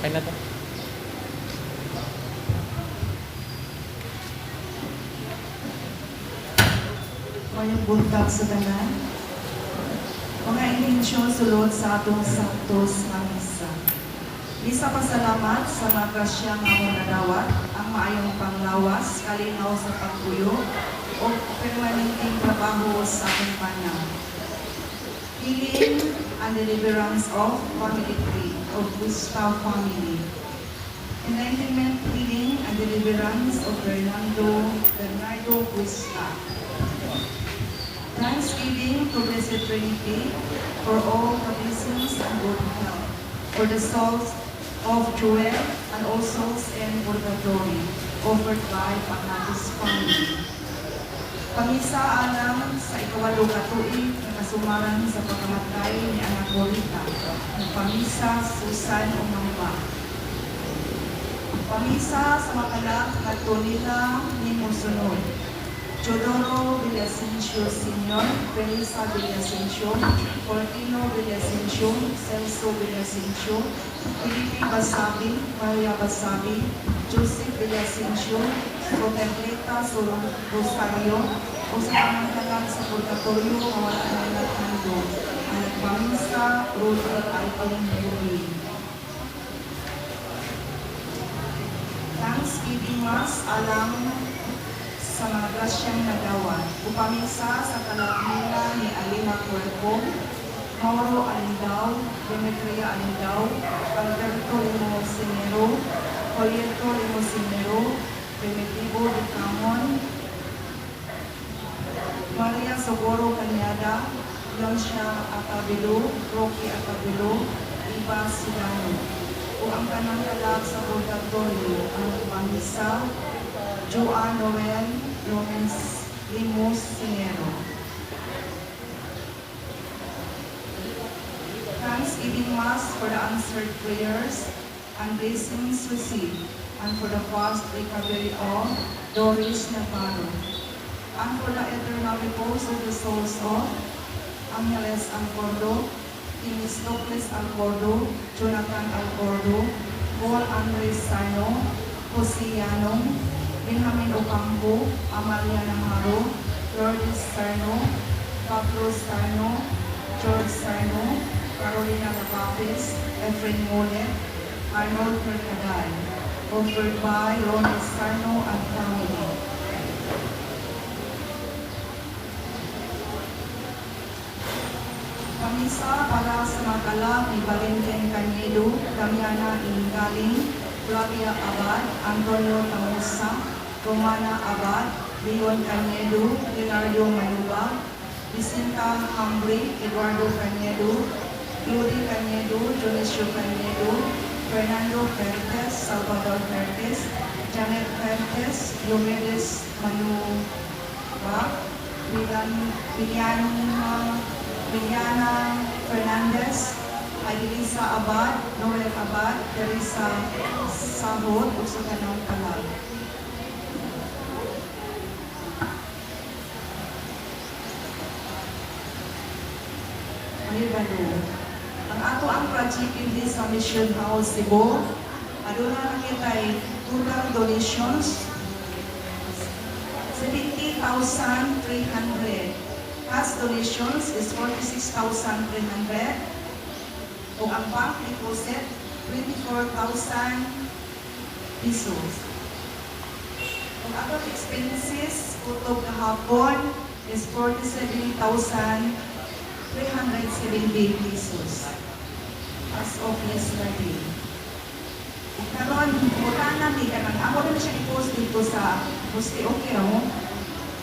Okay na to. Mayong buntag sa tanan. Mga intensyon sulod sa atong Santos nga Misa. Misa pasalamat sa mga grasya nga among nadawat, ang maayong panglawas, kalinaw sa pagpuyo, o permanenteng trabaho sa atong panang. Healing and deliverance of family tree of Gustav family. Enlightenment, healing, and deliverance of Bernardo Cuesta. Thanksgiving to Blessed Trinity for all the blessings and good health, for the souls of Joel and all souls in purgatory, offered by Pagnatus family. Pamisa alang sa 8 ka tuig nga kasumaran sa pagkamatay ni Anak Rita. Pamisa Susan Umamba. Pamisa sa mga kalag ngadto nila ni mosunod. Teodoro Villasencio Sr., Felisa Villasencio, Fortino Villasencio, Celso Villasencio, Felipe Basabi, Maria Basabi, Joseph Villasencio, Soterleta Rosario, o sa tanang kalag sa purgatorio nga wala na naghandom. Ang nagpamisa, Rodel Alvin Yuri. Thanksgiving Mass alang sa mga grasyang nagawa. Upamisa sa kalag nila ni Alina Cuerpo, Mauro Alindao, Demetria Alindao, Alberto Limosinero, Julieto Limosinero, Primitivo de Camon, Maria Socorro Cañada, Leoncia Atabilo, Rocky Atabilo, Iba Silano. O ang kanang kalag sa purgatorio, ang pamisa, Joan Noel Lomens Limus Singero. Thanksgiving Mass for the answered prayers and blessings received, and for the fast recovery of Doris Navarro, and for the eternal repose of the souls of Angeles Alcordo, Timistocles Alcordo, Jonathan Alcordo, Paul Andres Sarno, Jose Yanong, Benjamin Ocampo, Amalia Namaro, Lourdes Sarno, Pablo Sarno, George Sarno, Carolina Lapapes, Efrain Molet, Arnold Mercaday, offered by Ronald Sarno and family. Pamisa para sa mga kalag ni Valentin Canedo, Damiana Ingaling, Flavia Abad, Antonio Tamusa, Romana Abad, Leon Canedo, Leonardo Mayuba, Vicenta Hambre, Eduardo Canedo, Ludi Canedo, Dionisio Canedo, Fernando Fertes, Salvador Fertes, Janet Fertes, Diomedes Mayuba, Miliana Fernandez, Adelisa Abad, Noel Abad, Teresa Sahod, ug sa kanang kalag. Mahibalo. Ang ato ang project dinhi sa Mission House Cebu, aduna na kitay total donations 70,300. Cash donations is 46,300. Ug ang bank deposit 24,000 pesos. Ug atong expenses kutob kahapon is 47,370 pesos as of yesterday. Ug karon mutana mi kanang amo na siya i-post dito sa poste, okay ra mo.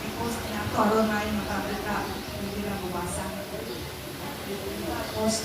I-post niya to aron nga makakita hindi na mabasa. Post.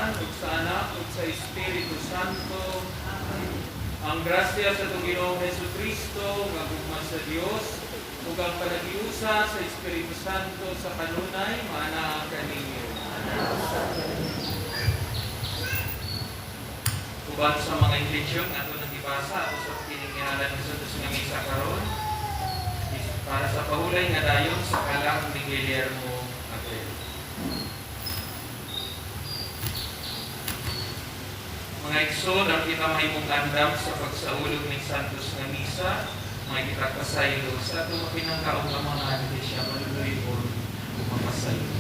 Amahan, ug sa Anak, ug sa Espiritu Santo. Ang grasya sa atong Ginoong Hesus Kristo, nga gugma sa Dios, ug ang panagiusa sa Espiritu Santo sa kanunay, maana kaninyo. Uban sa mga intensyon nga ato nang gibasa, ato sa kining gihalad ng Santos nga Misa karon para sa pahulay nga dayon sa kalang ni Guillermo Aguero. Mga igsoon, ang kita mahimong andam sa pagsaulog ng Santos nga Misa, mga kita pasaylo sa atong mapinangkaong Amahan, di siya maluluyon ug mapasaylo.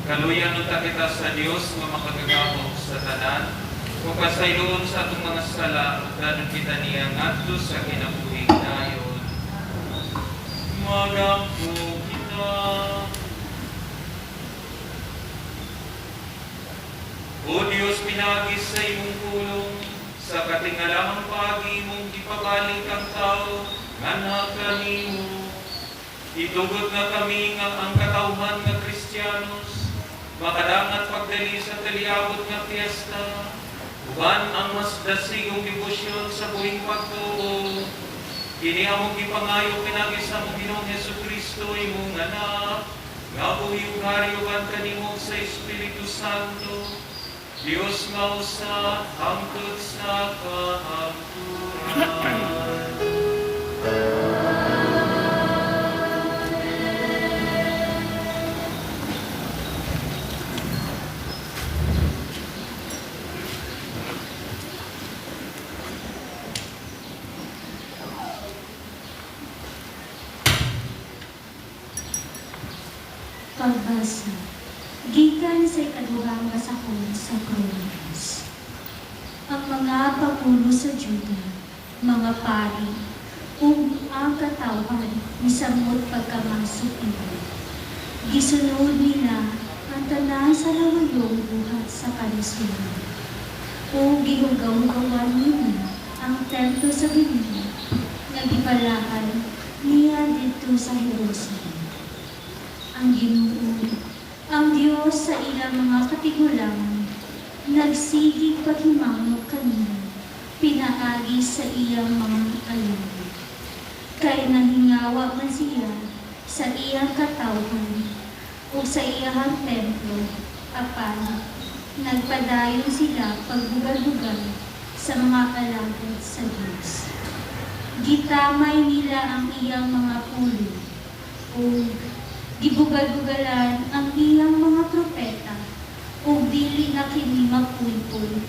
Kaluyan unta kita sa Dios nga makagagahom sa tanan, kung pasayloon sa atong mga sala, ug danon kita niya ngadto sa kinabuhing dayon. Magampo kita. O Dios, pinaagi sa imong pulong, sa katingalahang paagi imong gipabalik ang tao, nganha kanimo. Itugot nga kami nga ang katawhan nga Kristiyanos, makadangat pagdali sa taliabot nga piyesta, uban ang mas dasigong debosyon sa buhing pagtuo. Kini among gipangayo pinaagi sa among Ginoong Hesus Kristo, imong anak, nga buhi ug hari uban kanimo sa Espiritu Santo, Dios nga usa hangtod sa kahangturan. Pagbasa gikan sa ikaduhang basahon sa Kronikas. Ang mga pangulo sa Juda, mga pari, ug ang katawhan misamot pagkamasok ini. Gisunod nila ang tanan sa lawayong buhat sa kalisuran. Ug gihugaw-hugawan nila ang templo sa Ginoo nga gipalahan niya didto sa Jerusalem. Ang Ginoo, ang Dios sa ilang mga katigulangan, nagsigig paghimangno kanila, pinaagi sa iyang mga alagad. Kay nahingawa man siya sa iyang katawhan ug sa iyang templo, apan nagpadayon sila pagbugal-bugal sa mga alagad sa Dios. Gitamay nila ang iyang mga pulong ug gibugal-bugalan ang iyang mga propeta ug dili na kini mapuypoy,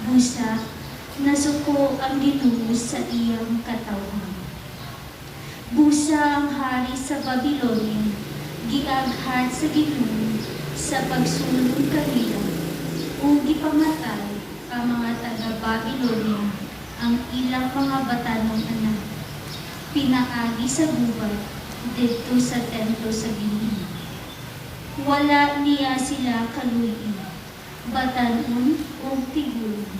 busa nasuko ang Ginoo sa iyang katawhan. Busa ang hari sa Babilonia giaghat sa Ginoo sa pagsulong kanila ug gipamatay ang mga taga-Babilonia ang ilang mga batanong anak pinaagi sa gubat. didto sa templo sa Ginoo. Wala niya sila kaluy-i, batan-on ug tigulang.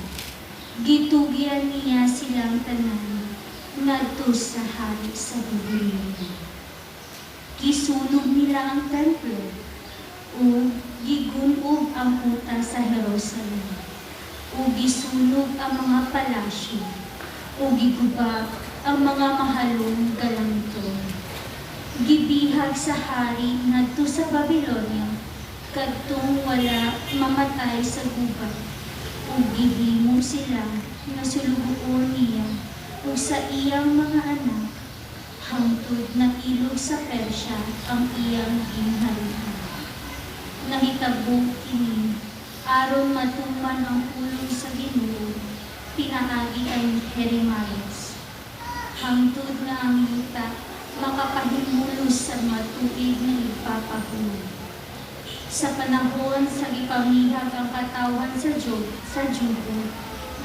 Gitugyan niya silang tanan ngadto sa hari sa Babylonia. Gisunog nila ang templo ug gigun-ob ang kuta sa Jerusalem ug gisunog ang mga palasyo ug giguba ang mga mahalong galamiton. Gibihag sa hari ngadto sa Babylonia kadtong wala mamatay sa gubat ug gihimo sila nga sulugoon niya ug sa iyang mga anak hangtod nailog sa Persya ang iyang gingharian. Nahitabo kini aron matuman ang pulong sa Ginoo pinaagi kay Jeremias, hangtod nga ang yuta makapahimulos sa mga tuig nga igpapahulay. Sa panahon sa gipamihag ang katawhan sa Juda,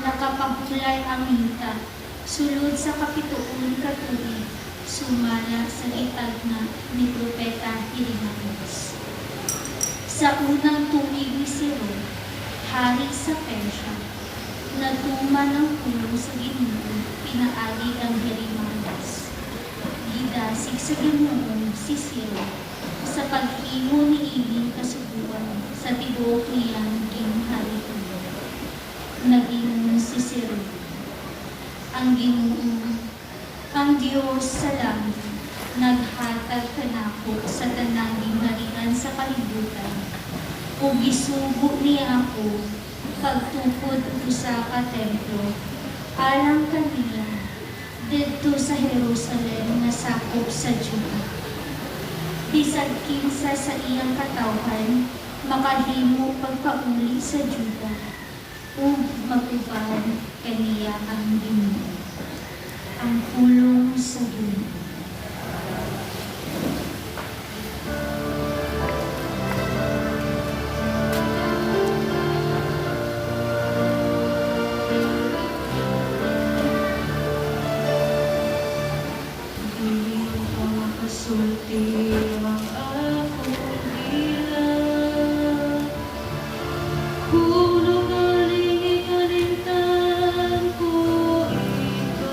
nakapahulay ang yuta sulod sa kapituon ka tuig sumala sa gitagna ni Propeta Jeremias. Sa unang tuig ni Ciro, hari sa Persya, natuman ang pulong sa Ginoo pinaagi kang Jeremias. Gidasig sa Ginoo si Ciro sa paghimo niining kasuguan sa tibuok niyang gingharian. Nag-ingon si Ciro, "Ang Ginoo, ang Dios sa langit, naghatag kanako sa tanang gingharian sa kalibutan ug gisugo niya ako pagtukod og usa ka templo alang kaniya didto sa Jerusalem nga sakop sa Juda. Bisag kinsa sa iyang katawhan makahimo pagpauli sa Juda ug mag-uban kaniya ang Ginoo." Ang pulong sa Ginoo. Dili ko makasulti ang akong dila. Kung ugaling ikalimtan ko ikaw.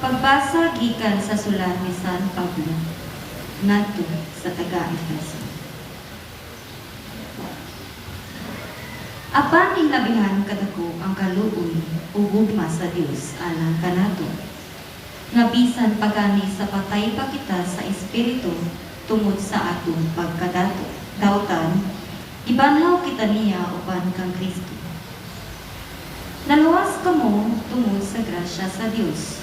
Pagbasa gikan sa sulat ni San Pablo ngadto sa taga-Efeso. Apan hilabihan kadako ang kaluoy ug gugma sa Dios alang kanato, nga bisan pagani sa patay pa kita sa espiritu tungod sa atong pagkadato dautan, gibanhaw kita niya uban kang Kristo. Naluwas kamo tungod sa grasya sa Dios.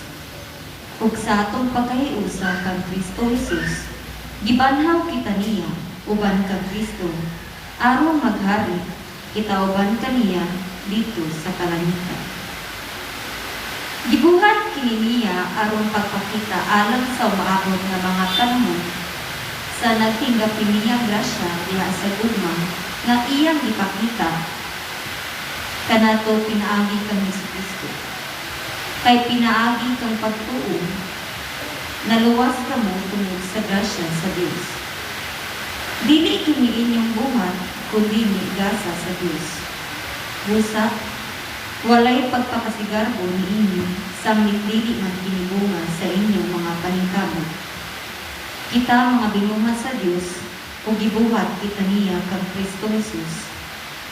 Ug sa atong pagkahiusa kang Kristo Jesus, gibanhaw kita niya uban kang Kristo aron maghari kita uban kaniya didto sa kalangitan. Gibuhat kini niya aron pagpakita alang sa umaabot nga mga panahon sa nagtinggapi niyang grasya diha sa gugma nga iyang gipakita kanato pinaagi kang Hesukristo. Kay pinaagi kang pagtuo, naluwas kamo tungod sa grasya sa Dios. Dili kini inyong buhat, kundi gasa sa Dios. Busa, walay pagpakasigarbo niini, samtang dili man kini bunga sa inyong mga paningkamot. Kita mga binuhat sa Dios ug gibuhat kita niya kang Kristo Jesus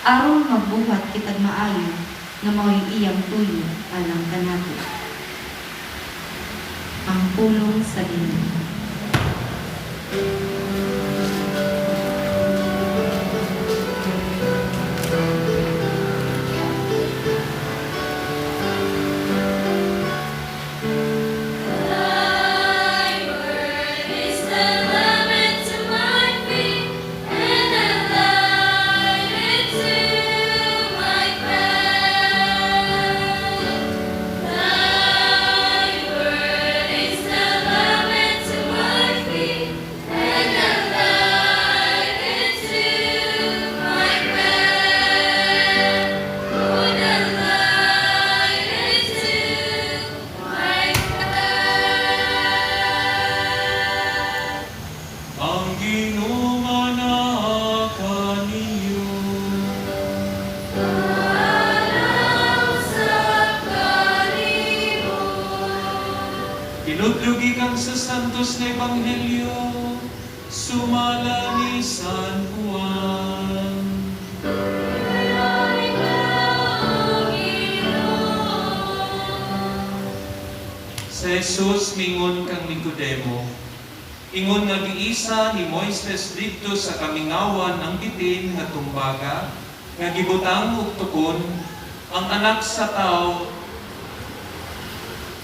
aron magbuhat kitag maayo nga mao'y iyang tuyo alang kanato. Ang pulong sa Ginoo. Thy word is a lamp unto my feet and a light unto my path. Thy word is a lamp unto my feet and a light unto my path. Oh, the light unto my path. Ang Ginoo manaa kaninyo. Usab kanimo. Hinudlo gikan sa Santos na Ebanghelyo, sumala ni San Juan. Glory ka, Ginoo. Si Jesus mingon kang Nicodemo, ingon nga giisa ni Moises didto sa kamingawan ang bitin nga tumbaga, nga gibutang og tukon, ang Anak sa Tao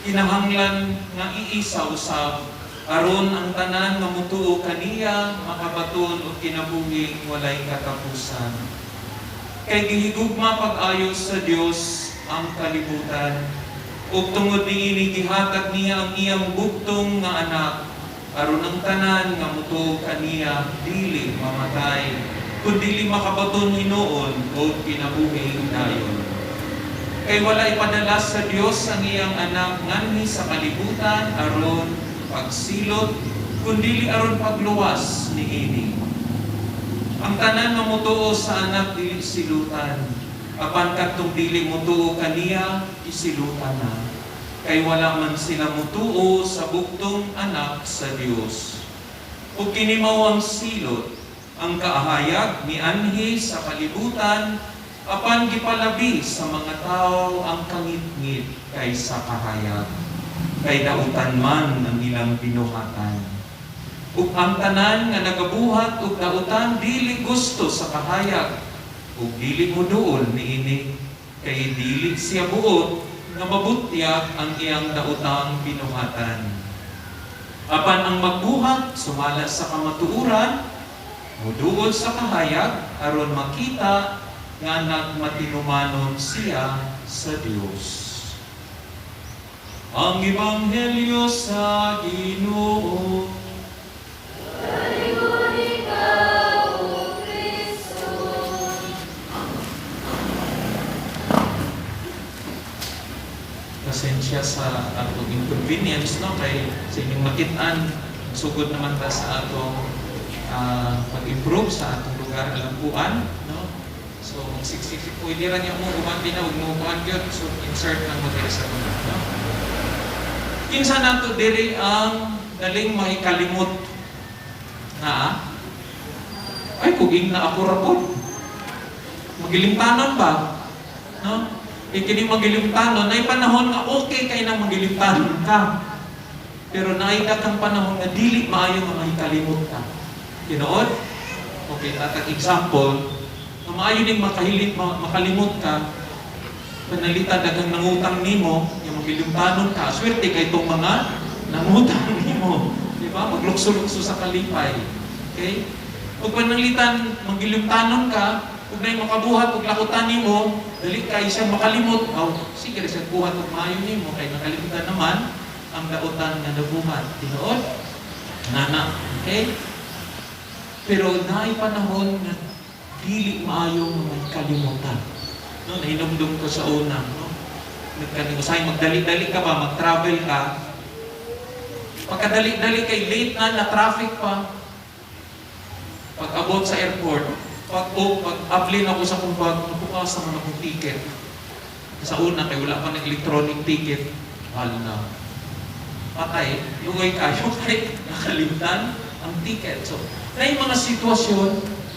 kinahanglan nga iisa usab aron ang tanan nga mutuo kaniya makabaton og kinabuhing walay katapusan. Kay gihigugma pag-ayo sa Dios ang kalibutan, ug tungod niini gihatag niya ang iyang bugtong nga anak aron ang tanan nga mutuo kaniya dili mamatay, kundi makabaton hinuon og kinabuhing dayon. Kay wala ipadala sa Dios ang iyang anak nganhi sa kalibutan aron pagsilot, kundi aron pagluwas niini. Ang tanan nga mutuo sa anak dili silutan, apan kadtong dili mutuo kaniya, isilutan na. Kay wala man sila mutuo sa bugtong anak sa Dios. Ug kini mao ang silot, ang kaahayag mianhi sa kalibutan, apan gipalabi sa mga tao ang kangitngit kaysa kahayag. Kay dautan man ang ilang binuhatan. Ug ang tanan nga nagabuhat og dautan dili gusto sa kahayag ug dili moduol niini, kay dili siya buot nga mabutyag ang iyang daotang binuhatan. Apan ang magbuhat sumala sa kamatuoran, muduol sa kahayag aron makita nga nagmatinumanon siya sa Dios. Ang Ebanghelyo sa Ginoo. Palinguri ka, O Kristo. Pasensya sa atong inconvenience, no, kay sa inyong makitaan, sugod naman ta sa atong pag-improve sa atong lugar alampuan, no. So, magsiksik, pwede ra niya mo gumanti na, huwag mo kuhan yun. So, insert lang mo diri sa kuna. No? Kinsa nato diri ang daling mahikalimot? Na? Ay, kuging na ako ra po. Magilimtanon ba? No? E kini magilimtanon, nay panahon nga okay kay nang magilimtanon ka. Pero naay kang panahon nga dili maayo nga mahikalimot ka. Tinuod? Okay, tatag example, nga maayo ning makalimot ka, panalita daghang nangutang nimo, yung magilimtanon ka, swerte kay itong mga nangutang nimo. Di ba? Maglukso-lukso sa kalipay. Okay? Ug pananglitan magilimtanon ka, ug nay makabuhat og lakutan nimo, dali kay siya makalimot, aw sige ra siya buhat og maayo nimo kay nakalimutan naman ang dautan nga nabuhat. Tinuod? Nana. Okay? Pero naay panahon nga dili maayo nga may kalimutan. No, nahinumdum ko sa una, no? Nagkaning usahay magdali-dali ka ba, mag-travel ka. Pagkadali-dali kay late na, na traffic pa. Pag abot sa airport, pag ablin ako sa akong bag, naku, asa man akong ticket? Sa una kay wala pa ng electronic ticket, mahal na. Patay, lugoy kayo kay nakalimtan ang ticket. So, na yung mga sitwasyon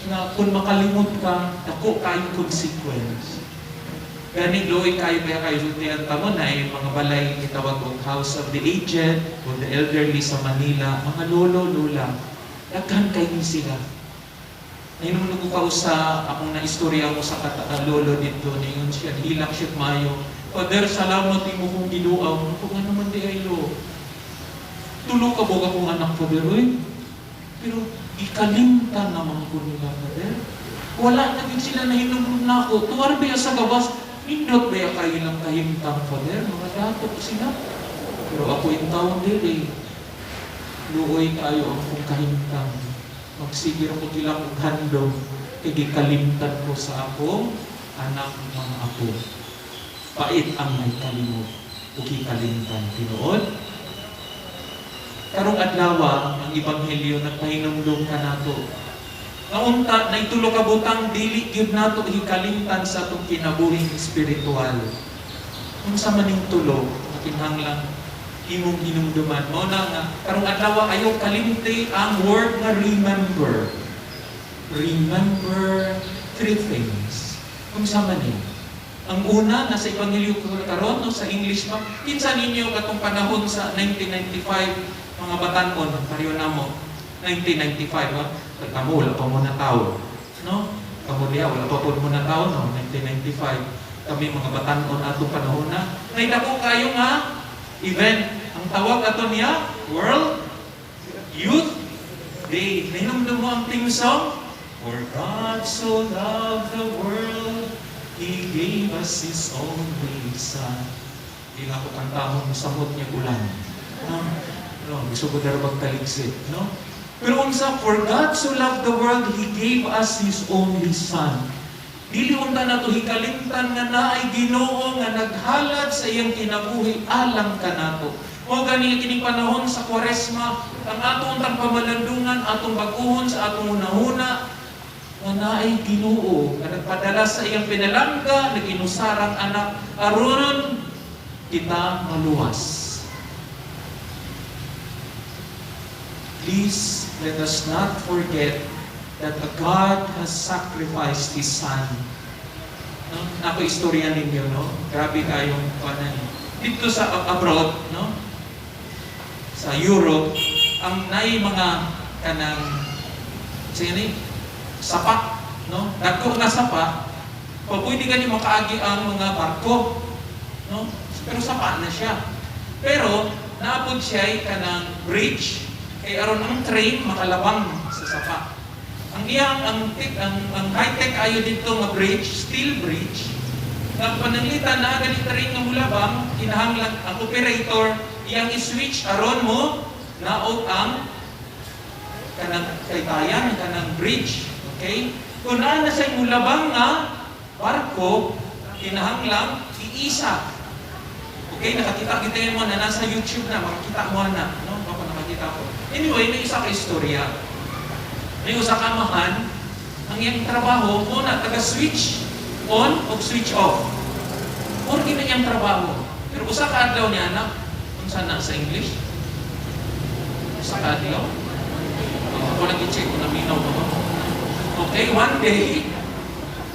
na kung makalimot ka, dako kayo consequence. Gani luoy kayo kaya kayo sultian ta mo na yung mga balay gitawag og House of the Aged o the Elderly sa Manila, mga lolo, lola, daghan kay ni sila. Nahinumdum ko kausa akong naistorya mo sa lolo dito, ningon siya, hilak siya mayo. "Father, salamat imo kong giluaw." Ako nga naman di ay lo. "Tulo ka buok akong anak, Father, uy. Pero ikalimtan naman ko nila, Father. Wala na gid sila nahinumdum na ako. Tuwar ba sa gawas, nindot ba kayo lang kahimtang, Father? Mga dato ko sila. Pero ako in taon dili. Luoy kayo ang kong kahimtang. Magsigir ko gilang og handom kay gikalimtan ko sa akong anak, mga apo." Pait ang may kalimot o gikalimtan. Tinuod? Karong adlaw, ang ebanghelyo nagpahinumdum kanato. Nga unta na itulo ka butang dili gyud nato hikalimtan sa atong kinabuhing espiritual. Unsa man ning tulo nga kinahanglan imong hinumduman? Mao na nga karong adlaw ayaw kalimti ang word nga "remember." Remember three things. Unsa man ni? Ang una, nasa Ebanghelyo karon, no, sa English pa. Kinsa ninyo katong panahon sa 1995, mga batanon, pareho namo? 1995, ha? Kamo, wala pa mo na tao. No? Kamo diha, wala pa po mo na tao, no? 1995. Kami mga batanon atong panahon na. Naidako kayo nga event. Ang tawag ato niya, World Youth Day. Nahinumdum mo ang theme song? "For God so loved the world, He gave us His only Son." Di na ako kantahon, samot niya ulan. No? No, gusto ko dara magtaligsit, no? Pero unsa, "For God so loved the world, He gave us His only Son." Dili unta nato hikalimtan nga naay Ginoo nga naghalad sa iyang kinabuhi alang kanato. Mao gani nga kining panahon sa Kwaresma, ang ato untang pamalandungan, atong bag-uhon sa atong hunahuna, nga naay Ginoo nga nagpadala sa iyang pinalangga, nag-inusarang anak aron kita maluwas. Please let us not forget that a God has sacrificed His Son. No? Nako istorya ninyo, no? Grabe kayong kanan. Dito sa abroad, no? Sa Europe, ang nay mga kanang sige ni sapa, no? Dagko nga sapa, pa pwede gani makaagi ang mga barko, no? Pero sapa na siya. Pero naapod siya kanang bridge kay aron ang train makalabang sa sapa. Ang iyang ang ang, ang high-tech ayo dito nga bridge, steel bridge, nga pananglitan na gani train nga mulabang, kinahanglan ang operator iyang i-switch aron mo naog ang kanang kaytayan, kanang bridge. Okay? Kung naa na sa mulabang nga barko, kinahanglan iisa. Okay, nakakita kita mo na nasa YouTube na, makakita mo na, no? Baka nakakita ko. Anyway, may isa ka istorya. May usa ka amahan, ang iyang trabaho, una, taga-switch. On o switch off. Or gina niyang trabaho. Pero usa ka adlaw niya anak, unsa na sa English? Usa ka adlaw? Ako lang i-check kung naminaw ba. Okay, one day,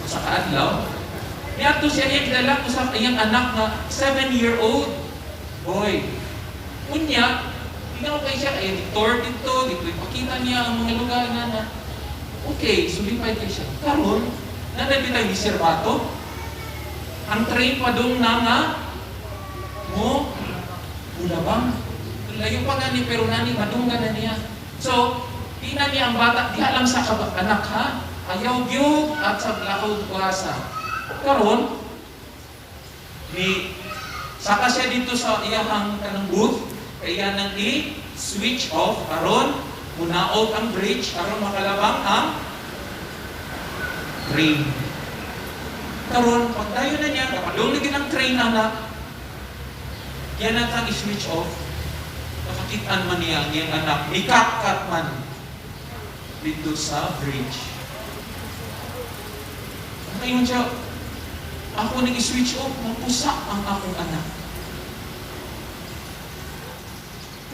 usa ka adlaw, niadto siya, iyang dala usa ka iyang anak nga 7-year-old boy. Unya, tingnan ko kay siya, kay tour dito, dito ipakita niya ang mga lugar na na. Okay, sulipay kay siya. Karon, naa bitay reserbato. Ang train padung na nga mo bulabang. Layo pa gani, pero nani madunggan na niya. So, di na niya ang bata, di alam sa anak ha. Ayaw gyud at sa lakaw kuasa. Karon, ni saka siya dito sa iyahang kanang booth, kaya nang i-switch off aron munaog ang bridge aron makalabang ang train. Karon, pagdayon na niya, kapadung na ang train anak, yan ang kang i-switch off, nakakitaan man niya ang iyang anak, nikatkat man dito sa bridge. Ngayon siya, "Ako nang i-switch off, mapusa ang akong anak.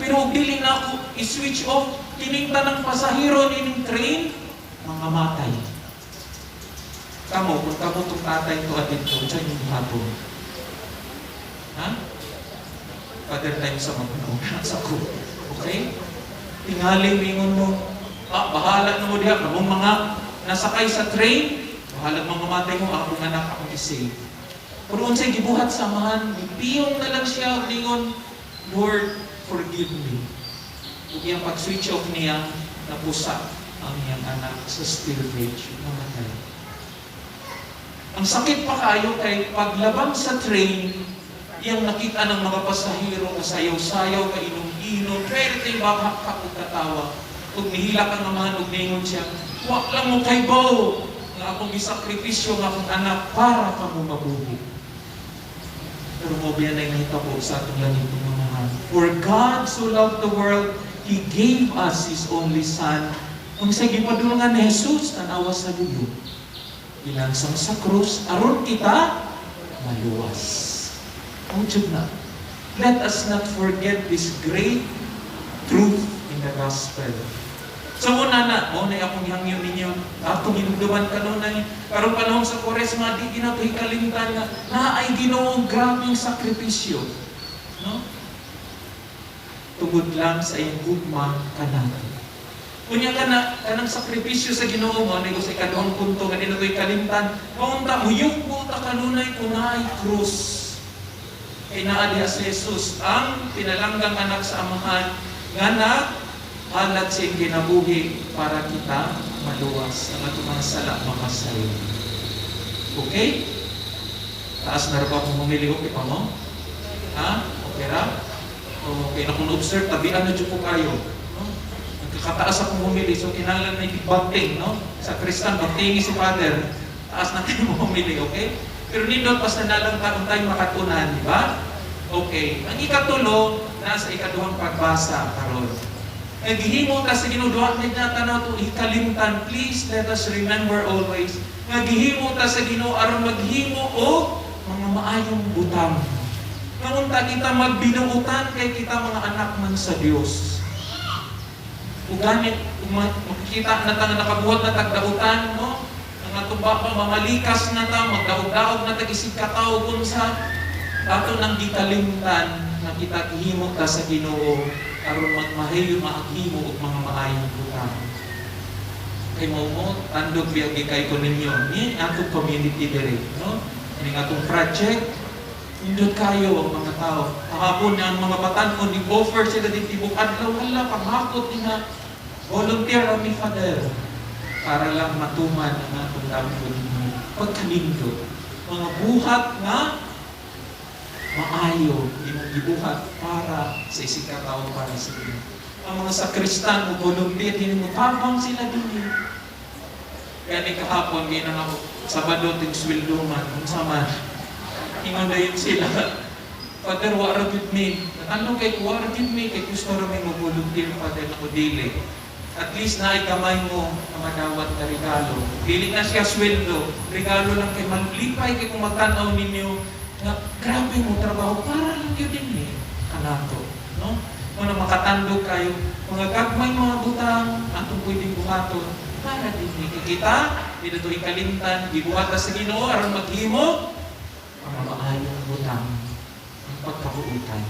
Pero dili na ako i-switch off, kining tanang pasahero nining train, mga matay." Kamo, kung kamo itong tatay to at dito, dyan yung hapon. Ha? Father time sa mga sa ko. Okay? Tingali, mingon mo, "Ah, bahala na mo diha, kamong mga nasakay sa train, bahala mga matay mo, akong anak akong i-save." Pero unsay gibuhat sa amahan, gipiyong na lang siya, ningon, "Lord, forgive me." Ug iyang pag-switch off niya, napusa ang iyang anak sa steel bridge, namatay. Ang sakit pa kayo kay paglabang sa train, iyang nakita ng mga pasahero nga sayaw-sayaw, kainom-inom, pero ito baka ug katawa. Ug nihilak ang amahan ug ningon siya, "Wa lang mo kaybaw nga akong gisakripisyo nga akong anak para kamo mabuhi." Pero mo biya na nahitabo sa atong langit ng Amahan. For God so loved the world, He gave us His only Son. Ang sa gipadulngan ni Jesus, tanawa sa dulo. Gilansang sa krus, aron kita maluwas. Mao jud na. Let us not forget this great truth in the gospel. So una na, mo na akong hangyo ninyo, atong hinumduman kanunay, karong panahon sa Kwaresma, di ginato hikalimtan nga naay Ginoo grabeng sakripisyo. No? Tungod lang sa iyang gugma kanato. Unya kana kanang sakripisyo sa Ginoo mo na sa ikaduhang punto nga di nato kalimtan, maunta muyuko ta kanunay kung naay krus. Kay naa diha si Jesus ang pinalanggang anak sa Amahan nga naghalad sa iyang kinabuhi para kita maluwas ang atong mga sala makasayo. Okay? Taas na ra ba akong humili? Okay pa mo? Ha? Okay ra? Okay na kung observe, tabian na dyan ko kayo. No? Nagkakataas akong humili, so kinahanglan na banting, no? Sa Kristan, bantingi si Father. Taas na kayo humili, okay? Pero nindot, basta na lang taon tayo makatunan, di ba? Okay. Ang ikatulo, nasa ikaduhang pagbasa karon. Naghihimo ta sa Ginoo, duha na tanaw to ikalimtan. Please let us remember always. Naghihimo ta sa Ginoo aron maghimo og mga maayong butang. Ngunta kita magbinuutan kay kita mga anak man sa Dios. Ug ganit makikita na ta nga nakabuhat na tagdautan, no? Ang atong bapa mamalikas na ta, magdaog-daog na tag isig katawo unsa ato nang gikalimtan nga kita gihimo ta sa Ginoo aron magmahayo maaghimo og mga maayong butang. Kay mo mo tandog biya kay ko ninyo ni atong community dire, no? Ning atong project, nindot kayo ang mga tao. Kahapon na ang mga batan-on, ni-offer sila din tibok adlaw, hala, panghakot ni nga volunteer mi, Father, para lang matuman ang atong damgo ninyo. Pagkanindot, mga buhat nga maayo imong gibuhat para sa isig ka tawo, para sa Ginoo. Ang mga sakristan mo volunteer din mo tabang sila din eh. Kaya ni kahapon ginang ako Sabado ting sweldo man unsa man. Ingon dayon sila, "Father, wa ra gyud mi. Natanong kay wa ra gyud mi kay gusto ra mi mo volunteer, Father." Nako, dili. At least naay gamay mo na madawat na regalo. Dili na siya sweldo, regalo lang kay maglipay kay kung magtanaw ninyo nga grabe mo trabaho para lang yun din eh kanato, no? Muna makatandog kayo, mga gagmay mga butang atong pwedeng buhaton para din ni kita, di na to ikalimtan, gibuhat na sa Ginoo aron maghimo mga maayong butang ang pagkabuutan.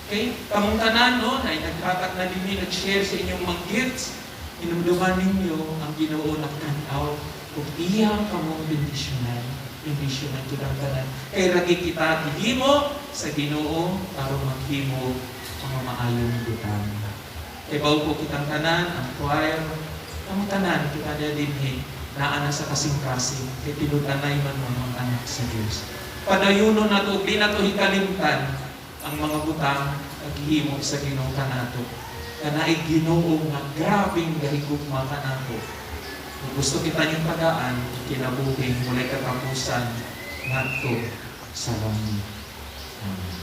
Okay? Kamong tanan, no, na naghatag na din nag-share sa inyong mga gifts, inumduman ninyo ang Ginoo nagtanaw ug iya kamong bendisyonan. Bendisyonan kitang tanan. Kay ragi kita gihimo sa Ginoo aron maghimo mga maayong butang. Kay bawo po kitang tanan, ang choir, ang tanan kita na dinhi, naa na sa kasing-kasing, kay tinud-anay man mga anak sa Dios. Padayuno nato, ug di nato hikalimtan ang mga butang naghihimo sa Ginoo kanato. Nga naay Ginoo nga grabeng gahigugma kanato. Kung gusto kita niyong tagaan, kinabuhing walay katapusan ngadto sa langit. Amen.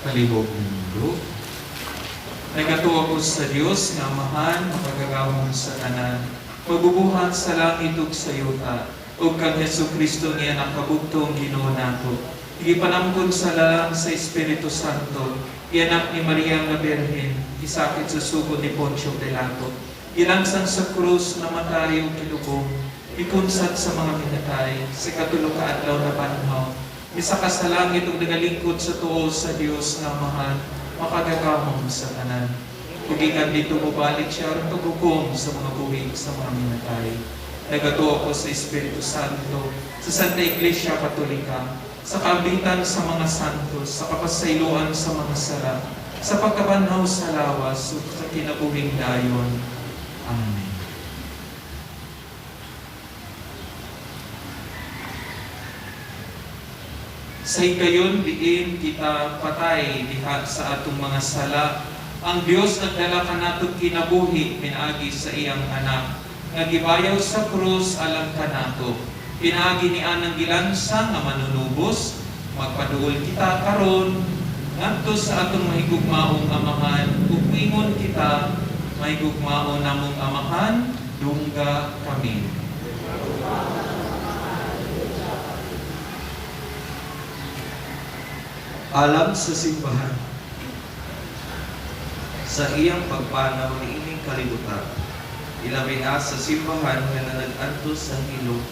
Palihog mundo. Nagatuo ko sa Dios nga Amahan, makagagahom sa tanan, magbubuhat sa langit ug sa yuta, ug kang Hesus Kristo nga nakabugtong Ginoo nato. Gipanangkon sa lalang sa Espiritu Santo, gianak ni Maria nga Birhen, gisakit sa sugo ni Poncio Pilato. Gilangsang sa krus, namatay ug kilubong, ikunsad sa mga minatay, sa katulo ka adlaw na banhaw, misaka sa langit ug nagalingkod sa tuo sa Dios nga Amahan, makagagahom sa tanan. Ug gikan dito mobalik siya aron paghukom sa mga buhi sa mga minatay. Nagatuo ako sa Espiritu Santo, sa Santa Iglesia Katolika, sa kaambitan sa mga santos, sa kapasayloan sa mga sala, sa pagkabanhaw sa lawas, ug sa kinabuhing dayon. Amen. Sa higayon diin kita patay diha sa atong mga sala. Ang Dios nagdala kanatong kinabuhi pinaagi sa iyang anak nga gibayaw sa krus alang kanato. Pinaagi ni anang gilansa nga manunubos, magpaduol kita karon ngadto sa atong mahigugmaong Amahan ug ingon kita, mahigugmao namong Amahan, dungga kami. Alam sa simbahan sa iyang pagpanaw niining kalibutan, ilabi na sa simbahan nga nanag-antos sa hilom,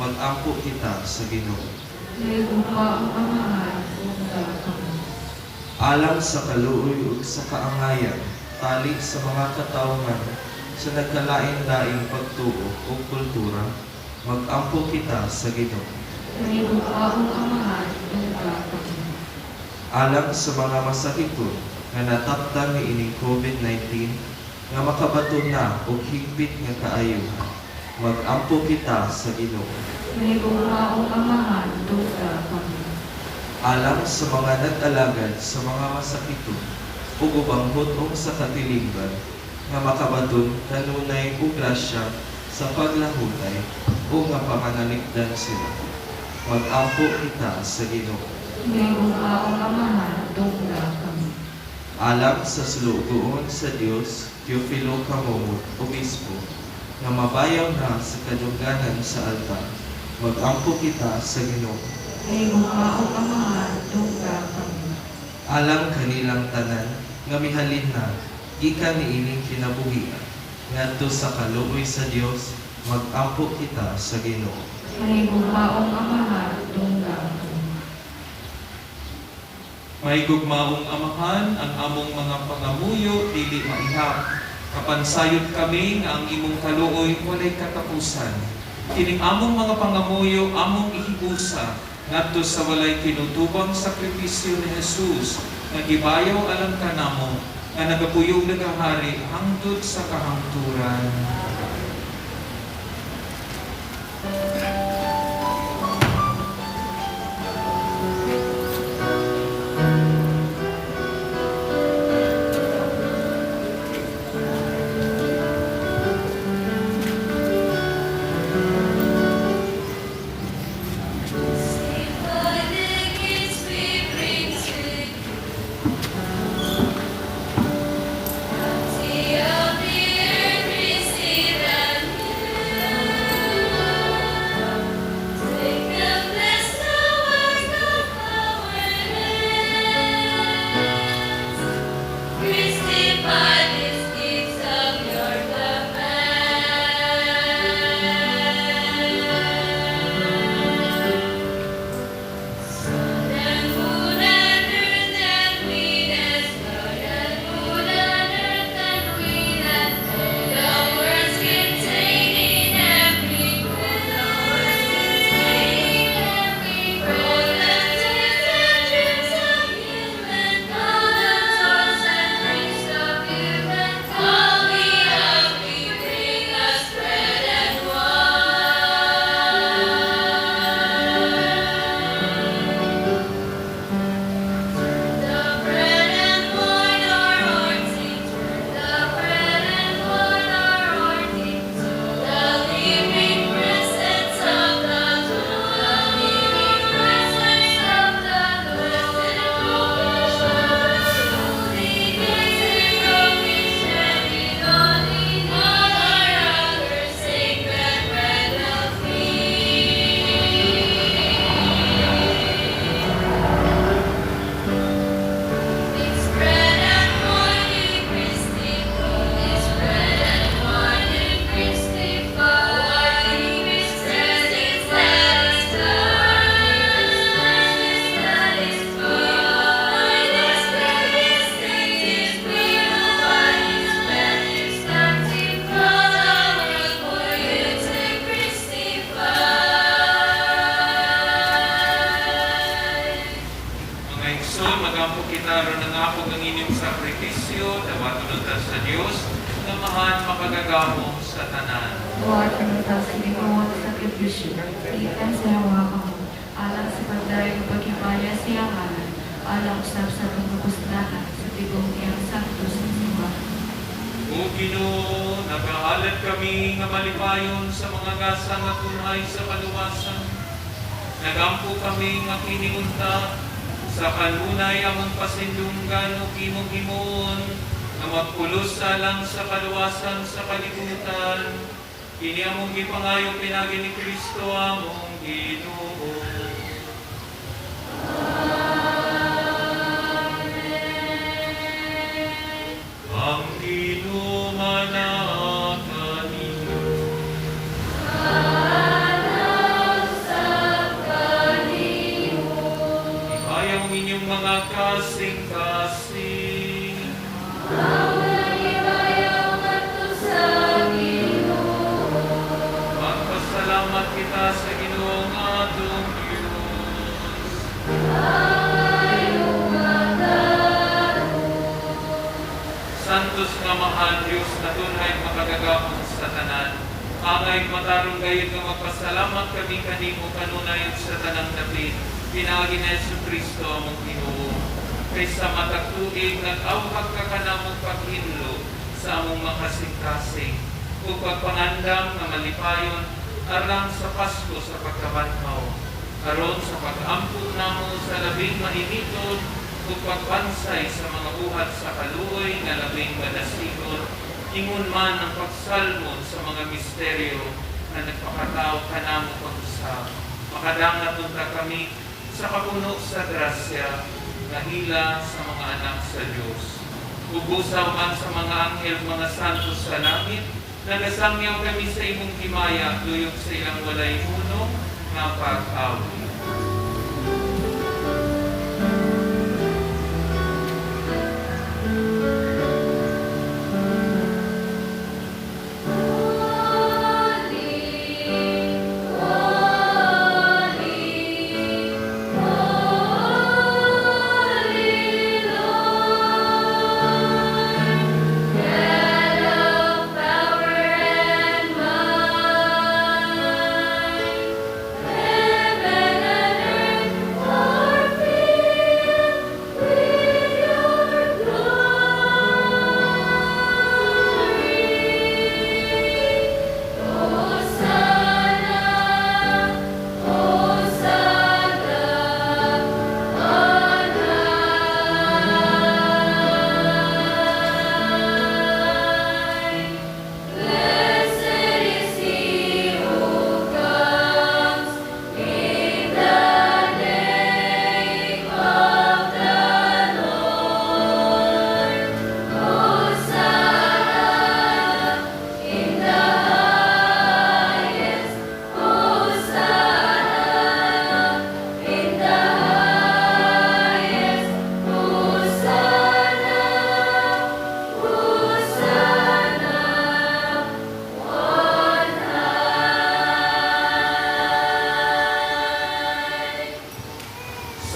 mag-ampo kita sa Ginoo. Mahigugmaong Amahan, dungga kami. Alang sa kaluoy ug sa kaangayan, tali sa mga katawhan sa nagkalain-laing pagtuo ug kultura, mag-ampo kita sa Ginoo. Mahigugmaong Amahan, dungga kami. Alang sa mga masakiton nga nataptan niining COVID-19 nga makabaton na og higpit nga kaayuhan, mag-ampo kita sa Ginoo. Mahigugmaong Amahan, dungga kami. Alang sa mga nag-alagad sa mga masakiton ug ubang hut-ong sa katilingban nga makabaton kanunay og grasya sa paglahutay ug nga panganalikdan sila, mag-ampo kita sa Ginoo. Mahigugmaong Amahan, dungga kami. Alang sa sulugoon sa Dios, Teofilo Camomot, Obispo, nga mabayaw na sa kadungganan sa altar, mag-ampo kita sa Ginoo. Mahigugmaong Amahan, dungga kami. Alang kanilang tanan nga mihalin na gikan niining kinabuhian ngadto sa kaluoy sa Dios, mag-ampo kita sa Ginoo. Mahigugmaong Amahan, dungga kami. Mahigugmaong Amahan, ang among mga pangamuyo dili maihap. Kapan sayod kami nga ang imong kaluoy walay katapusan. Kining among mga pangamuyo among ihigusa ngadto sa walay kinutubang sakripisyo ni Jesus nga gibayaw alang kanamo nga nagapuyong nagahari hangtod sa kahangturan. makagagahom sa tanan. Buhat kanunta sa Ginoo ang sakripisyo, gikan sa iyang mga kamot, alang sa pagdayon ug paghimaya sa iyang ngalan, alang usab sa atong kapuslanan sa tibuok iyang santos nga simbahan. O Ginoo, nagahalad kami nga malipayon sa mga gasa nga tunhay sa kaluwasan. Nagampo kami nga kiniunta sa kanunay among pasindunggan ug imong himuon nga magpulos alang sa kaluwasan sa kalibutan. Kini among gipangayo pinaagi ni Kristo among Ginoo. Ang Ginoo manaa kaninyo. Ihayag ang inyong mga kasing-kasing. Magpasalamat kita sa Ginoo nga atong Diyos. Santos nga mahal Diyos na tunhay makagagahom sa tanan. Angay matarong gayud nga magpasalamat kami kanimo kanunay ug sa tanang dapit. Pinaagi ni Hesus Kristo among Ginoo. Kay sa matag tuig nag-awhag ka kanamong paghinlo sa among makasing-kasing ug pagpangandam nga malipayon alang sa Pasko sa pagkabanhaw. Aron sa pag-ampo namo sa labing mainiton ug pagbansay sa mga buhat sa kaluoy nga labing madasigon, ingon man ang pagsalmon sa mga misteryo na nagpakatao kanamo pag-usab. Makadangat unta kami sa kapuno sa grasya nga ila sa mga anak sa Dios. Ug busaw man sa mga anghel, mga santos sa langit, nagasangyaw kami sa imong himaya duyog sa ilang walay hunong nga pag-awit.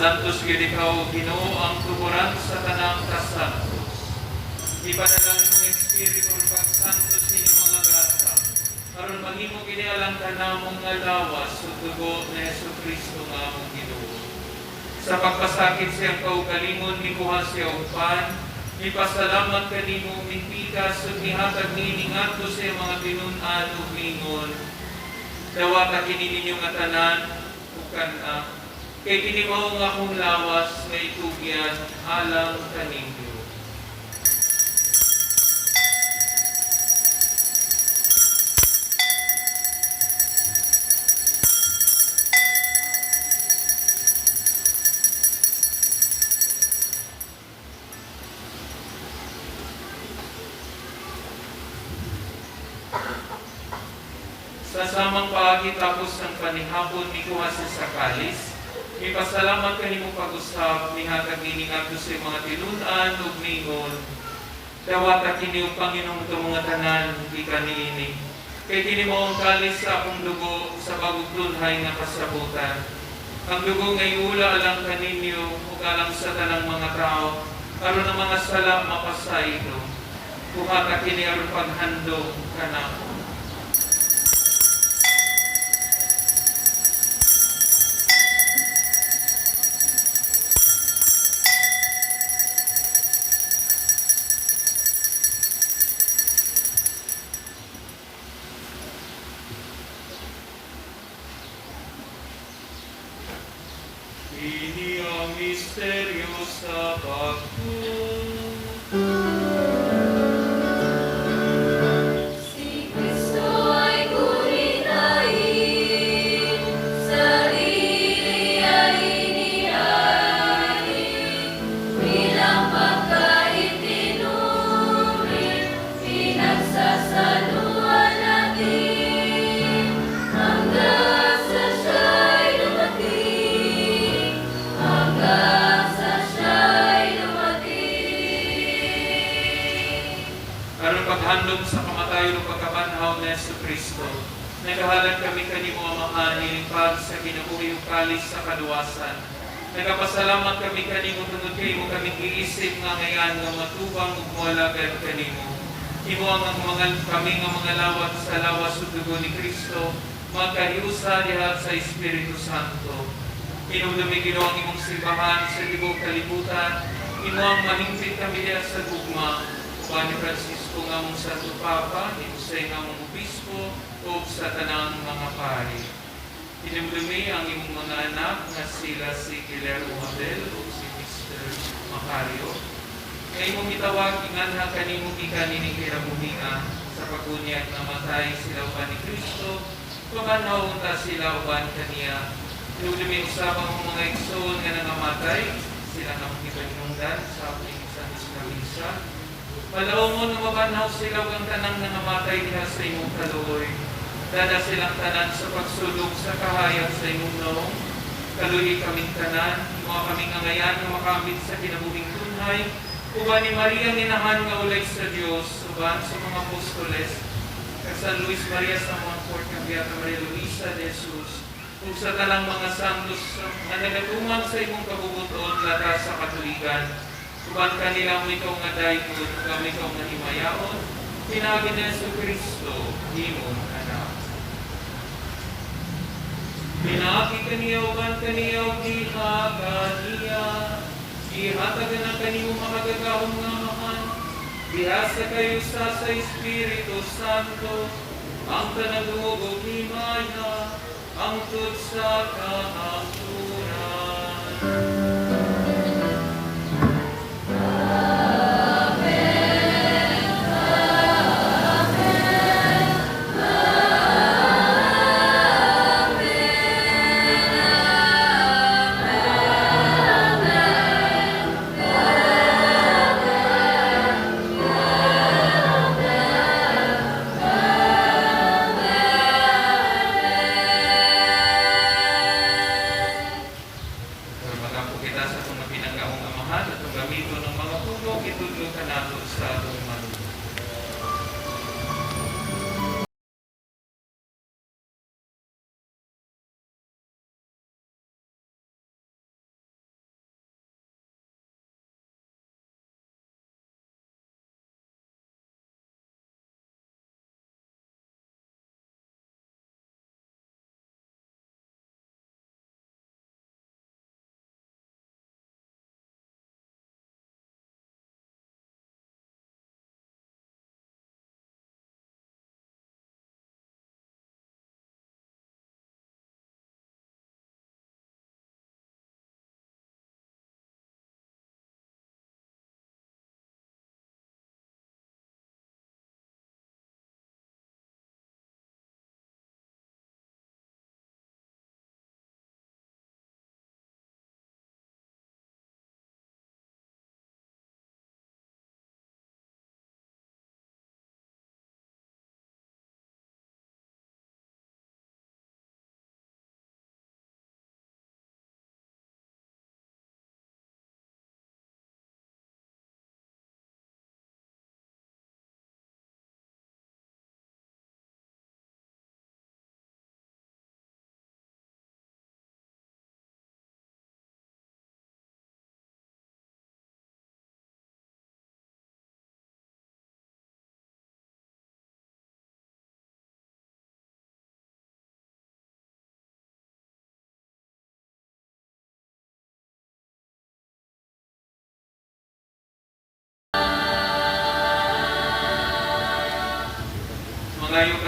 Santos gyud ikaw, Ginoo, ang tuboran sa tanang kasantos. Ipadala imong Espiritu ug pagsantos sa inyong mga gasa, aron mahimo kini alang kanamong nga lawas ug dugo ni Hesus Kristo nga among Ginoo. Sa pagpasakit sa iyang kaugalingon, mikuha siya og pan, mipasalamat kanimo, mipikas ug mihatag niini ngadto sa iyang mga tinun-an ug mingon: "Dawata kini ninyo nga tanan ug kan-a, kay kini mao ang akong lawas nga itugyan alang kaninyo." Sa samang paagi, tapos ng panihapon, mikuha siya sa kalis. Mipasalamat kanimo pag-usab, mihatag niini ngadto sa mga tinun-an ug mingon: "Dawata kini ug panginom kamo nga tanan gikan niini. Kay kini mao ang kalis sa akong dugo sa bagong tunhay nga kasabutan. Ang dugo nga iula alang kaninyo ug alang sa tanang mga tao, aron ang mga sala mapasaylo. Buhata kini aron paghandom kanako. Ini ang misteryo sa pagtuo. Si Kristo ay gunitain, sarili ay inihain, bilang pagkain tinuring, pinagsasaluhan natin, hanggang sa siya'y dumating, hanggang sa siya'y dumating. Aron paghandom sa kamatayon ug pagkabanhaw ni Hesus Kristo, nagahalad kami kanimo, Amahan, ining pag sa kinabuhi ug kalis sa kaluwasan. Nagapasalamat kami kanimo tungod kay imo kami giisip nga ngayan nga matubang ug moalagad kanimo. Imo ang mga kami nga mga lawat sa lawas ug dugo ni Kristo, magkahiusa diha sa Espiritu Santo. Hinumdumi, Ginoo, ang imong simbahan sa tibuok kalibutan. Imo ang mahingpit kami diha sa gugma. Uban ni Francisco nga among Santo Papa, ni Jose nga among Obispo, ug sa tanang mga pari. Hinumdumi ang imong mga anak nga sila si Guillermo Abel ug si Mr. Macario. Nga imong gitawag inganha kanimo gikan nining kinabuhia sa pag-unyag namatay sila uban ni Kristo, pabanhaw unta sila uban kaniya. Hinumdumi usab ang mga igsoon nga nangamatay, sila nga gipanhinungdan sa ating Santos na Misa. Palawmon nga mabanhaw sila ug ang tanang nangamatay diha sa imong kaluoy. Dala silang tanan sa pagsulong sa kahayag sa imong nawong. Kaluyi kaming tanan, mga kaming angayan nga makamit sa kinabuhing tunhay, uban ni Maria Nginahan nga ulay sa Dios, uban sa mga apostoles, kag San Luis Maria sa Montfort, kang Beata Maria Luisa de Jesus, ug sa tanang mga santos nga nagatuman sa imong kabubut-on latas sa katuigan. Uban kanila mo ikaw nga daygon, ug kami ikaw nga himayaon, pinaagi ni Hesus Kristo, imong anak. Pinaagi kaniya, uban kaniya, ug diha kaniya, ihatag na kanimo makagagahom nga Amahan, diha sa kahiusa sa Espiritu Santo, ang tanang dungog ug himaya, hangtod sa kahangturan.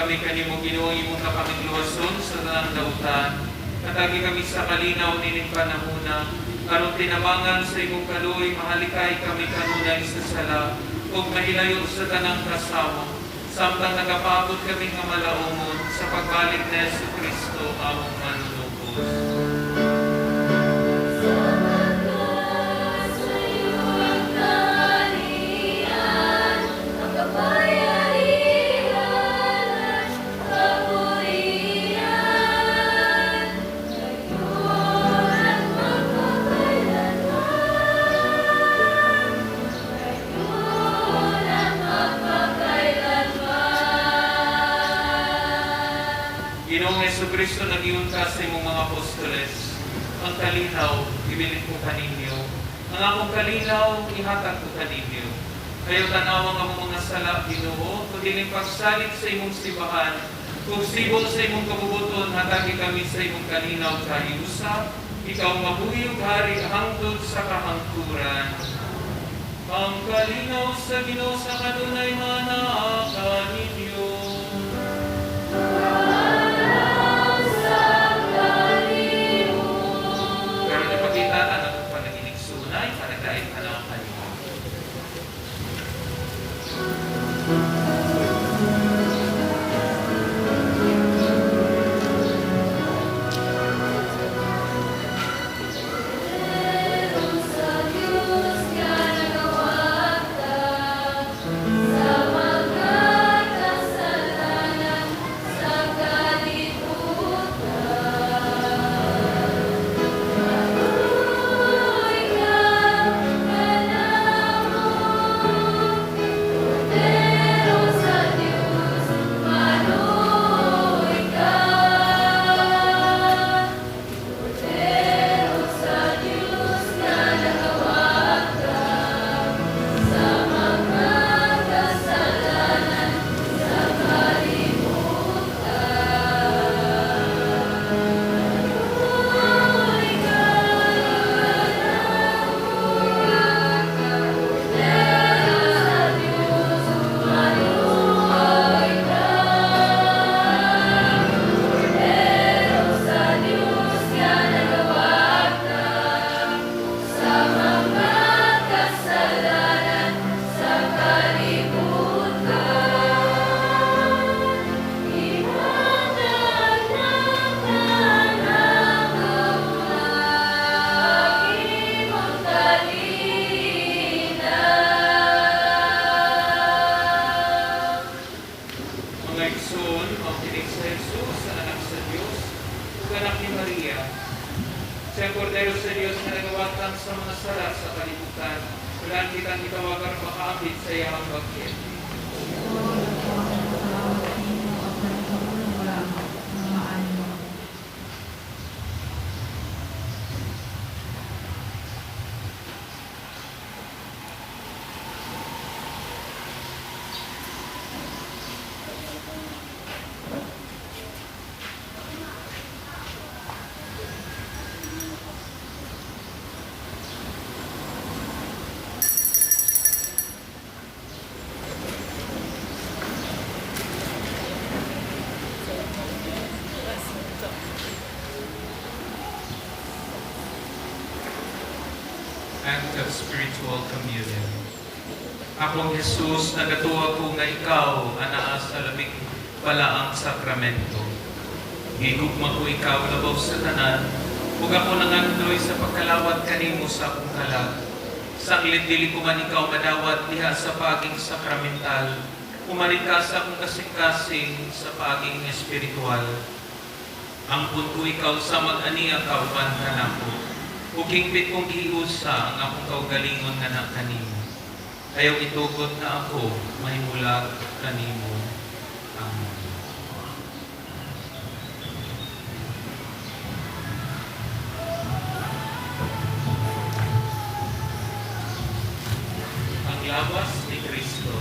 kami kanimo, Ginoo, imong kaming luwason sa tanang dautan. Hatagi kami sa kalinaw nining panahona. Aron tinabangan sa imong kaluoy, mahalikay kami kanunay sa sala ug mahilayo sa tanang kasamo. Samtang nagapaabot kami nga malaumon sa pagbalik ni Hesus Kristo among manunubos. Sa iyong kaharian, ang kapangyarihan at kapurihan, ngayon at magpakailanman, ngayon at magpakailanman. Ginoong Hesukristo, nag-iyon ka sa imong mga apostoles. Ang kalinaw, ibilin ko kaninyo. Ang akong kalinaw, ihatag ko kaninyo. Ayaw tanawang among mga sala, Ginoo, kundi pagsalig sa imong simbahan. Kung sibo sa imong kabubuton, hatagi kami sa imong kalinaw kahiusa. Ikaw mabuhi ug hari hangtod sa kahangturan. Ang kalinaw sa Ginoo sa kanunay manaa kaninyo. Pero ipakita na ang panaginig sunay, panagdain ka ng kanila. Pero sa Diyos nga nagawata sa mga kasalanan sa kalibutan. Ako'y kanamo, pero sa Diyos maluoy ka. Pero sa Diyos nga nagawata sa mga kasalanan sa kalibutan. Ako'y kanamo, pero sa Diyos maluoy ka. Pero sa Diyos nga nagawata sa mga kasalanan sa kalibutan. Ihatag na kanamo ang imong kalinaw. Mga igsoon, makinig sa Jesus, ang anak sa Diyos, ug anak ni Maria. Siya ang kordero sa Diyos na nagawatan sa mga sala sa kalibutan. Wala kitang gitawagan makaambit sa iyang bagket. Ginoo, dako ang pagkalawat nimo at nagkaulong wala nga maano. Act of spiritual communion. Akong Jesus, nagatuwa ko nga ikaw anaa sa labing palaang sakramento. Gigugma ko ikaw labaw sa tanan, ug ako nangandoy sa pagkalawat kanimo sa akong kalag. Sanglit dili ko man ikaw madawat diha sa paging sakramental, umaring ka sa akong kasing-kasing sa paging espiritual. Angkon ko ikaw sa mag-aniya kauban kanako. Ug hingpit kong giusa ang akong kaugalingon nga na kanimo. Ayaw itugot na ako mahimulag kanimo. Amen. Ang lawas ni Kristo.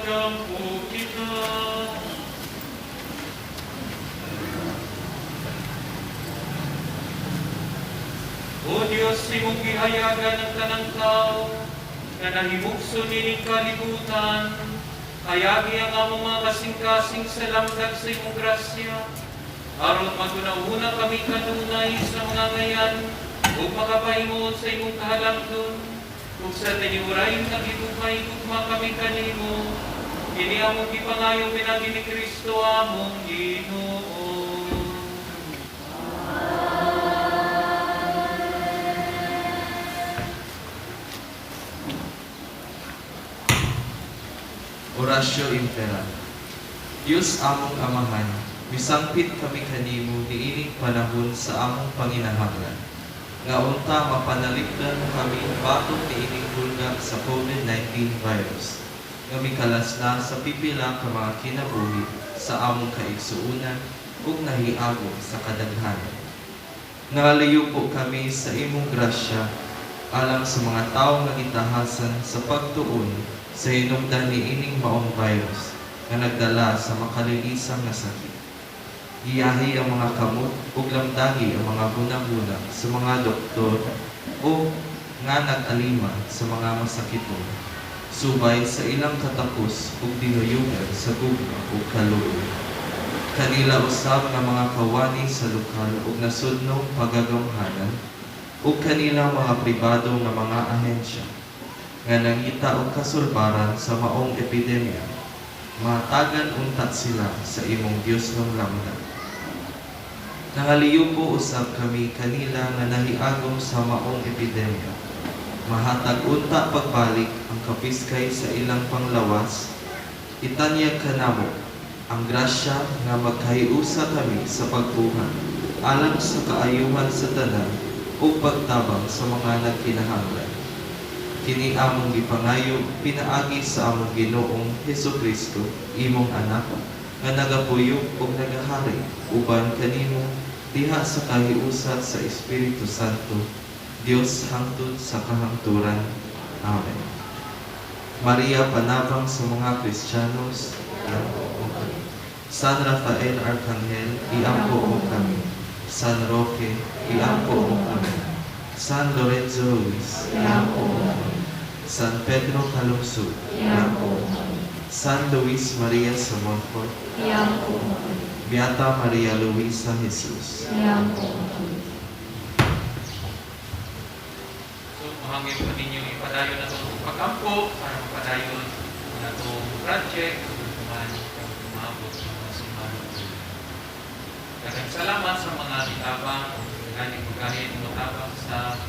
Magampo kita. O Diyos, imong gihayagan ang tanang tao nga nahimugso nining kalibutan. Hayagi ang among mga kasing-kasing sa lamdag sa imong grasya, aron maguna-una kami kanunay sa mga ngayan ug makapahimuot sa imong kahalangdon ug sa tiniuray nga gigugmay gugma kami kanimo. Kini among gipangayo pinagi ni Kristo among Ginoo. Oratio Imperat. Diyos among Amahan, misangpit kami kanimo niining panahon sa among panginahanglan. Nga unta mapanalipdan mo kami batok niining hulga sa COVID-19 virus, nga mikalasla sa pipila ka mga kinabuhi sa among kaigsuonan ug nahiagom sa kadaghanan. Nangaliyo po kami sa imong grasya alang sa mga tawo nga gitahasan sa pagtuon sa hinungdan niining maong virus nga nagdala sa makalilisang nga sakit. Giyahi ang mga kamot ug lamdagi ang mga hunahuna sa mga doktor o nga nag-alima sa mga masakiton, subay sa ilang katapos ug dinuyugan sa gugma ug kaluoy. Kanila usab nga mga kawani sa lokal ug nasudnong pagagamhanan ug kanila mga pribado nga mga ahensya nga nangita og kasulbaran sa maong epidemya. Mahatagan unta sila sa imong Dios ng lamdag. Nangaliyo po usab kami kanila nga nahiagom sa maong epidemya. Mahatag unta pagbalik ang kapiskay sa ilang panglawas. Itanyag kanamo ang grasya nga magkahiusa kami sa pagbuhat alang sa kaayuhan sa tanan ug pagtabang sa mga nagkinahanglan. Kini among gipangayo pinaagi sa among Ginoong Hesukristo, imong anak, nga nagapuyo ug nagahari uban kanimo diha sa kahiusa sa Espiritu Santo, Dios hangtod sa kahangturan. Amen. Maria, panabang sa mga Kristiyanos, iampo mo kami. San Rafael Arcangel, iampo mo kami. San Roque, iampo mo kami. San Lorenzo Ruiz, iampo mo kami. San Pedro Calungsod, Iampo mo kami. San Luis Maria sa Montfort, Iampo mo kami. Beata Maria Luisa Jesus. Iampo mo kami. So, mahangin po ninyo ipadayon na itong pag-ampo para mapadayon na itong project ug man kang umabot ng mga simbahan. Daghang salamat sa mga nitabang o ganing magahin mo sa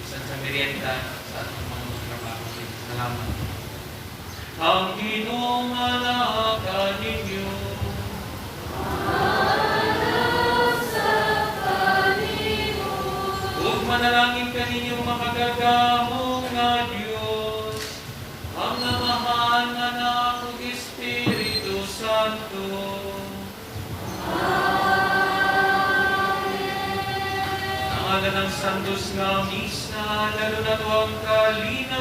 bisan sa merienda sa atong mga trabaho. Salamat. Ang Ginoong alaka ninyo. Ug manalangin kaninyo makagagahom nga Dios, ang Amahan, Anak ug Espiritu Santo. Ang ngalan ng Santos nga Misa, lalo na ang kalinaw.